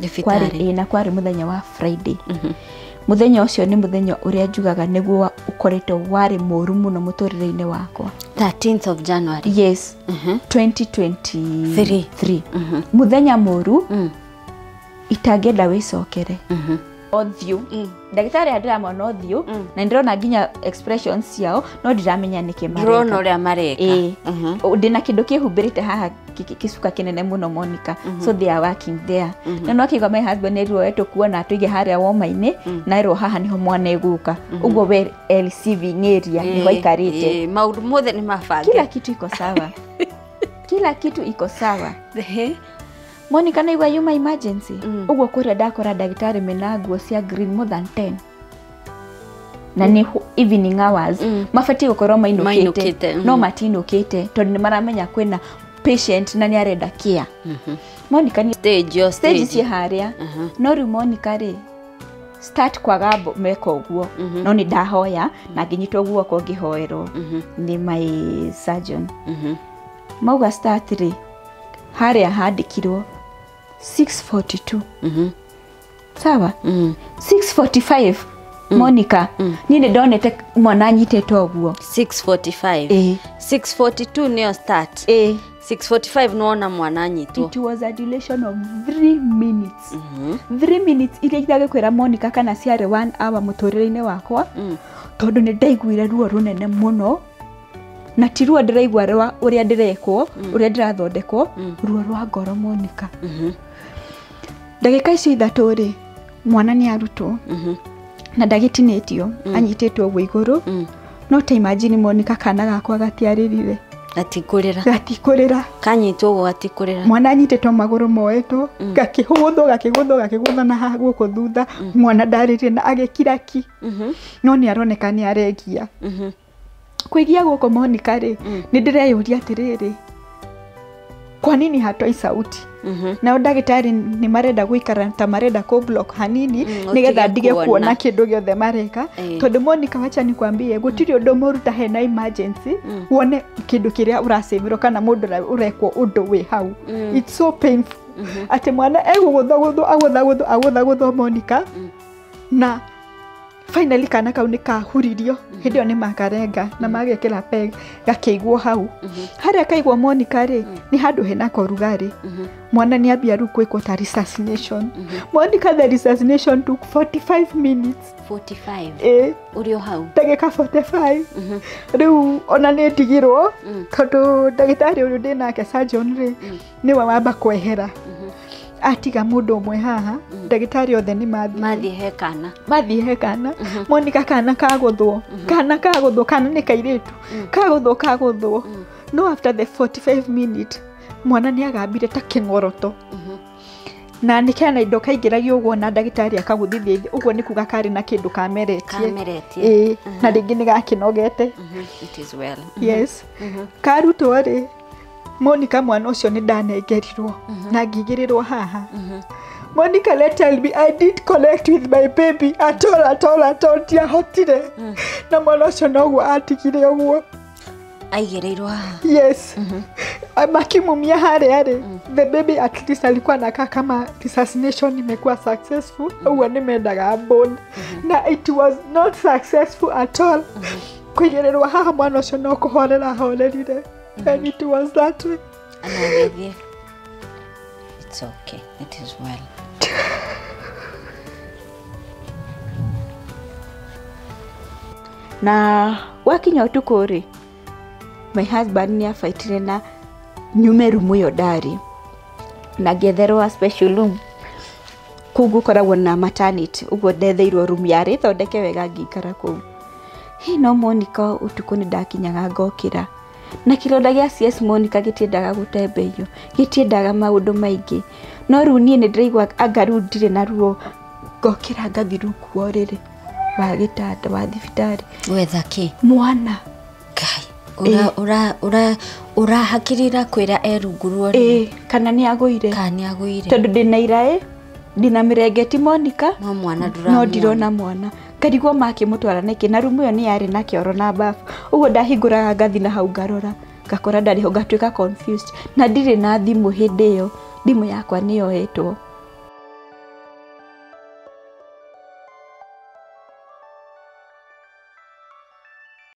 Thibitarĩ. Na kwarĩ mũthenya wa Friday. Mũthenya ũcio nĩ mũthenya ũrĩa njugaga nĩguo ũkoretwo warĩ mũru mũno mũtũrĩre-inĩ wakwa. 13th of January. Yes. 2023. Mũthenya mũru itangĩenda wĩcokere. Ũthiũ. Ndagĩtarĩ aya ndĩramona ũthiũ na ndĩrona nginya expressions ciao no ndiramenya nĩkĩ mareka. Ndũrona ũrĩa mareka. Ndĩna kĩndũ kĩhumbĩrĩte haha gĩcuka kĩnene mũno Monica. So they are working there. Na no kĩigua my husband erirwo tũkuona tũige harĩa woma-inĩ na erwo haha nĩho mwana egũka. Ũguo we receiving area nĩho aikarĩte. Maũndũ mothe nĩ mabange. Kila kitu iko sawa. Kila kitu iko sawa. Monica naigua yuma emergency. Ũguo kũrĩa ndakora ndagĩtarĩ mena nguo cia green more than 10. Na nĩ evening hours. Mabatiĩ gũkorwo mainũkĩte. No matinũkĩte tondũ nĩ maramenya kwĩna patient na nĩ arenda care. Monica nĩ stage stage ciĩ harĩa. No rĩu Monica rĩ start kwaga meka ũguo. No nĩ ndahoya na ngĩnyitwo guoko ngĩhoerwo nĩ my surgeon. Mauga start rĩ harĩa handĩkirwo 6:42. Sawa? 6:45 Monica, niĩ nĩ ndonete mwana anyitĩtwo ũguo. 6:45. 6:42 nĩyo start. 6:45 nĩwona mwana anyitwo. It was a duration of 3 minutes. 3 minutes iria itagĩkwĩra Monica kana ciarĩ 1 hour mũtũrĩre-inĩ wakwa. Tondũ nĩ ndaiguire ruo rũnene mũno. Na ti ruo ndĩraigua rwa ũrĩa ndĩrekwo, ũrĩa ndĩrathondekwo, ruo rwa ngoro Monica. Ndagĩka icio ithatũ rĩ, mwana nĩ arutwo. Na ndagĩtinĩtio, anyitĩtwo ũguo igũrũ. No ta imagine Monica kana gakwa gatiarĩrire. Gatikũrĩra. Gatikũrĩra. Kanyitwo ũguo gatikũrĩra. Mwana anyitĩtwo magũrũ moetwo, gakĩhũthwo, gakĩgũthwo, gakĩgũthwo na haha guoko thutha, mwana ndarĩrire na agĩkira ki. No nĩ aroneka nĩ aregia. Kũigia guoko Monica rĩ, nĩ ndĩreyũria atĩrĩrĩ, kwa nini hatoi sauti? Nao ndagĩtarĩ nĩ marenda gũikara ta marenda kũ block hanini nĩgetha ndige kuona kĩndũ gĩothe mareka. Tondũ Monica wacha nikwambie gũtirĩ ũndũ mũru ta hena emergency wone kĩndũ kĩrĩa ũracĩvĩrwo kana mũndũ ũrekwo ũndũ wĩ hau. It's so painful. Atĩ mwana egũgũthagũthwo agũthagũthwo agũthagũthwo Monica na finally kana kau nĩ kahuririo. Hĩndĩ ĩyo nĩ makarenga na magekĩra peg gakĩigwo hau. Harĩa kaigwo Monica rĩ, nĩ handũ hena korugarĩ. Mwana nĩ ambia rĩu gwĩkwo ta resuscitation. Monica the resuscitation took 45 minutes. 45? Ũrĩ o hau? Ndagĩka 45. Rĩu ona nĩ ndigirwo tondũ ndagĩtarĩ ũrĩa ndĩ nake surgeon rĩ, nĩwe wamba kwehera. Atiga mũndũ ũmwe haha, ndagĩtarĩ othe nĩ mathiĩ. Mathiĩ he kana. Mathiĩ he kana. Monica kana kagũthwo. Kana kagũthwo, kana nĩ kairĩtu. Kagũthwo, kagũthwo. No after the 45 minute, mwana nĩ agambire ta kĩng'oroto. Na nĩ kena indo kaingĩragio ũguo na ndagĩtarĩ akagũthithia thĩ, ũguo nĩ kuga karĩ na kĩndũ kameretie. Kameretie. Na rĩngĩ nĩ gakĩnogete. It is well. Yes. Karutwo rĩ, Monica mwana ũcio nĩ ndanengerirwo na ngĩigĩrĩrwo haha. Monica let tell me I did connect with my baby at all, at all, at all, ndiahotire. Na mwana ũcio noguo atigire ũguo. Aigĩrĩirwo haha. Yes. Makimumia harĩa rĩ, the baby at least alikuwa anakaa kama resuscitation imekuwa successful. Ũguo nĩ mendaga bone. Na it was not successful at all. Kũigĩrĩrwo haha mwana ũcio no kũhorera ahorerire. And it was that way. It's okay. It is well. Na wakinya ũtukũ rĩ, my husband nĩ abaitire na nyume rumu ĩyo ndarĩ na ngĩetherwo special room. Kũu gũkoragwo na maternity, ũguo ndetheirwo room yarĩ thondeke wega ngĩikara kũu. Hi no Monica ũtukũ nĩ ndakinyaga ngokĩra. Na kĩronda gĩa CS Monica gĩtiendaga gũtembeio, gĩtiendaga maũndũ maingĩ. No rĩu niĩ nĩ ndĩraigua anga rĩu ndirĩ na ruo, ngokĩra ngathiĩ rungu wa ũrĩrĩ wa gĩtanda wa thibitarĩ. Gwetha kĩ? Mwana. Ngai, ũrahakĩrĩra kwĩra e rungu rwa ũrĩrĩ. Kana nĩ agũire. Kana nĩ agũire. Tondũ ndĩna iraĩ, ndĩna mĩrengeti Monica, no mwana ndũramwona. No ndirona mwana. Ngarigwo makĩmũtwara nĩkĩ, na rumu ĩyo nĩ yarĩ na kĩoro na bafu. Ũguo ndahingũraga ngathi na hau ngarora, ngakora ndarĩ ho, ngatuĩka confused. Na ndirĩ na thimũ hĩndĩ ĩyo, thimũ yakwa nĩ yoetwo.